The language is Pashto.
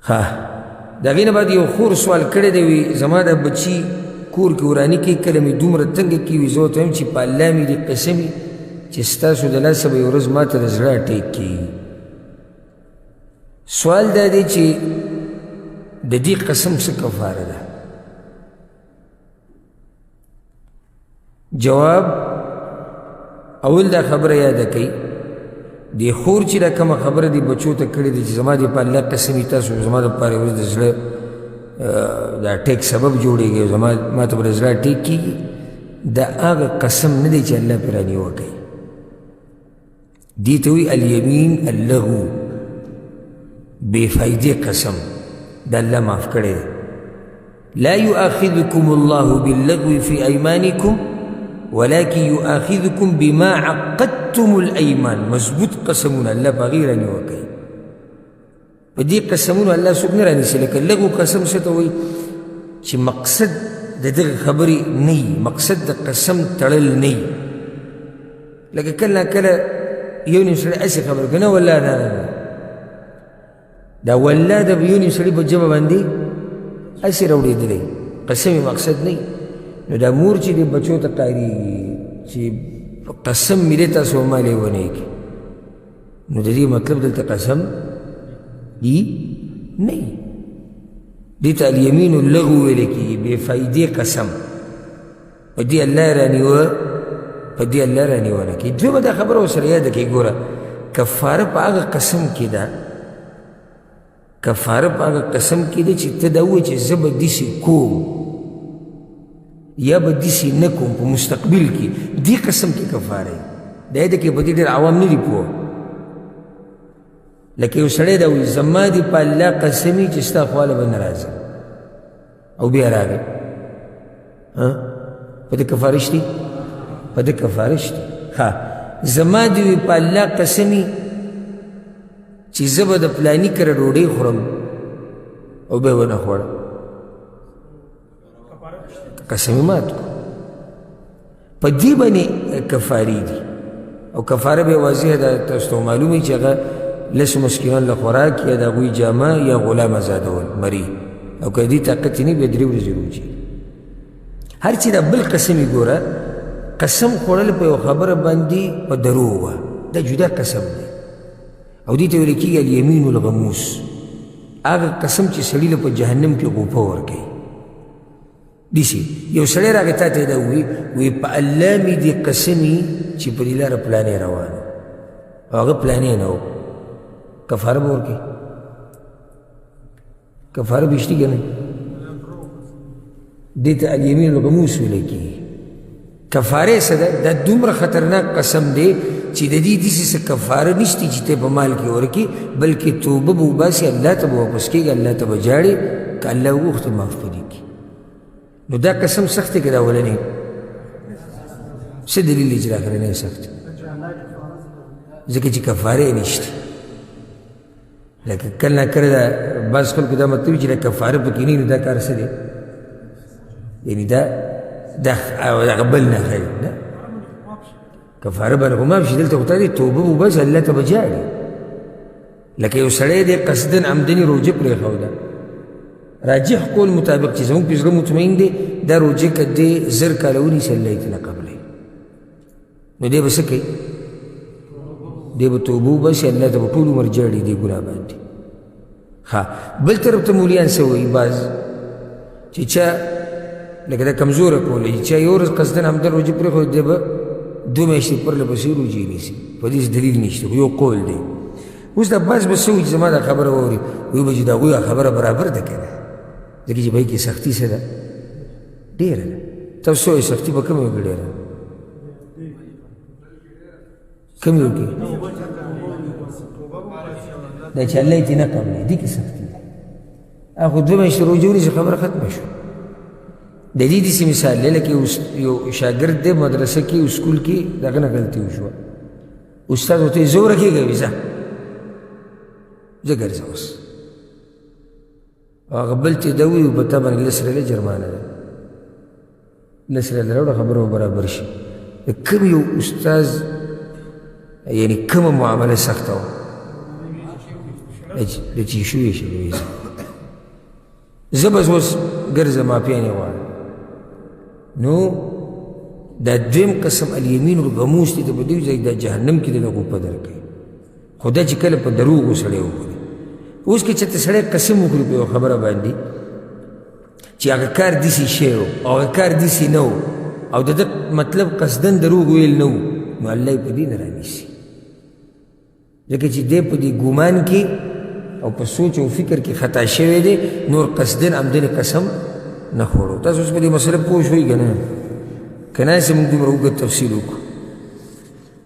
ها، د هغې نه بعد یو خور سوال کړی دی، وي زما د بچي کور کې وراني کوي، کله مې دومره تنګه کړي، وي زه ورته وایم چې په الله مې دې قسم وي چې ستاسو د لاسه به یو ورځ ما ته د زړه اټیک کېږي. سوال دا دی چې د دې قسم څه کفاره ده؟ جواب، اول دا خبره یاده کړئ، دې خور چې دا کومه خبره دې بچو ته کړې ده چې زما دې په الله قسم وي تاسو زما دپاره ورځ د زړه د اټیک سبب جوړېږي، زما ما ته به د زړه اټیک کېږي، دا هغه قسم نه دی چې الله پرې رانیوه کوي. دې ته وایي الیمین اللغو، بې فایدې قسم، دا الله معاف کړی دی. لا يؤاخذكم الله باللغو في أيمانكم ولكن يؤاخذكم بما عقدتم الأيمان. مضبوط قسمونه الله په هغې رانیوه کوي. په دې قسمونو الله څوک نه رانیسي. لکه لغو قسم څه ته وایي؟ چې مقصد د دغه خبرې نه وي، مقصد د قسم تړل نه وي. لکه کله ناکله یو نیم سړی هسې خبره کوي، نه والله نه نه، دا والله د یو نیم سړي په ژبه باندې هسې راوړېدلی، قسم یې مقصد نه وي. نو دا مور چې دې بچو ته قاریږي چې قسم مې دی تاسو ما لیونی کړي، نو د دې مطلب دلته قسم دی نه، دې ته الیمین اللغو ویل کېږي، بې فایدې قسم. په دې الله رانیوه، په دې الله رانیوه نه کوي. دویمه دا خبره ورسره یاده کړئ، ګوره کفاره په هغه قسم کې ده، کفاره په هغه قسم کې ده چې ته دا ووایې چې زه به داسې کوم یا به داسې نه کوم په مستقبل کې، دې قسم کې کفاره دی. دا یاده کړئ، په دې ډېر عوام نه دي پوه. لکه یو سړی دا وایي زما دې په الله قسم وي چې ستا خواله به نه راځم، او بیا راغی، په دې کفاره شته، په دې کفاره شته. ښه، زما دې وي په الله قسم وي چې زه به د فلاني کره ډوډۍ خورم، او بیا ونه خوړه، قسم یې مات کړو. په دې باندې کفارې دي، او کفاره به واضح ده، تاسو ته معلومه چې هغه لس مسکینان له خوراک یا د هغوی جامه یا غلام ازادول مري، او که دې طاقت یې نه بیا درې ورځې روژې. هر چې دا بل قسم یې ګوره، قسم خوړل په یو خبره باندې په دروغ وه، دا جدا قسم دی، او دې ته ویل کېږي الیمین الغموس، هغه قسم چې سړي له په جهنم کې غوپه ورکوي. داسې یو سړی راغی تا ته یې دا ووایي، وایي په الله مې دې قسم وي چې په دې لاره پلانی روان و، او هغه پلانی نه و، کفاره به ورکوي؟ کفاره به شته که نه؟ دې ته الیمین الغموس ویل کېږي. کفاره څه ده؟ دا دومره خطرناک قسم دی چې د دې داسې څه کفاره نشته چې ته په مال کې ورکړې، بلکې توبه به وباسې، الله ته به واپس کېږي، الله ته به ژاړې، که الله وغوښتل معاف به دې کړي. نو دا قسم سخت دی که دا اولنی؟ څه دلیل دی چې دا اخرنی سخت؟ ځکه چې کفاره یې نشته. لکه کله نا کله دا بعض خلکو دا مطلب چې دا کفاره پکې نه، نو دا کار څه دی؟ یعنې دا دا هغه بل نه ښایي نه کفاره باندې خو معاف شي، دلته خو ته دې توبه وباسې، الله ته به ژاړې. لکه یو سړی دی قصداً عمدني روژه پرېښوده، راجح قول مطابق چې زموږ په زړه مطمئن دی، دا روژه که دی 1000 کاله ونیسي الله یې ترې نه قبلوي، نو دی به څه کوي؟ دی به توبه وباسي، الله ته به ټول عمر ژاړي دې ګناه باندې. ښه، بل طرف ته مولیان څه وایي؟ بعض چې چا لکه دا کمزوره کولی چې چا یو ورځ قصداً همدا روژه پرېښوده، دی به دوه میاشتې پرله پسې روژې نیسي، په دې څه دلیل نشته، خو یو قول دی. اوس دا بعض به څه وایي چې زما دا خبره واوري، وایي به چې د هغوی خبره برابر ده که نه، ځکه چې په هغې کې سختي څه ده؟ ډېره ده. تاسو څه وایئ، سختي به کومه کې ډېره ده؟ کوم یو کې؟ دا چې الله یې ترې نه قبلوي، دې کې سختي ده. هغه خو دوه میاشتې روژه ونیسي، خبره ختمه شوه. د دې داسې مثال دی لکه یو شاګرد دی مدرسه کې سکول کې د هغه نه غلطي وشوه، استاد ورته وایي ځه ورکېږه، وایي ځه ځه ګرځه اوس. هغه بل ته دا ووایي په تا باندې لس ریاله جرمانه ده، لس ریاله راوړه خبره به برابر شي. د کوم یو استاد یعنې کومه معامله سخته وه د چې شوې شوې. زه بس اوس ګرځم، معافیانې غواړم. نو دا دویم قسم الیمین الغموس دی، ته په دې ځای د جهنم کې د غوپه درکوي. خو دا چې کله په دروغو سړی وخوري، اوس که چېرته سړی قسم وخوري په یوه خبره باندې چې هغه کار داسې شی و او هغه کار داسې نه و، او د ده مطلب قصداً دروغ ویل نه و، نو الله یې په دې نه رانیسي، ځکه چې دی په دې ګمان کې او په سوچ او فکر کې خطا شوی دی، نور قصداً همدنې قسم نه خوړو. تاسو اوس په دې مسله پوه شوئ که نه؟ که نه هسې موږ دومره اوږد تفصیل وکړو.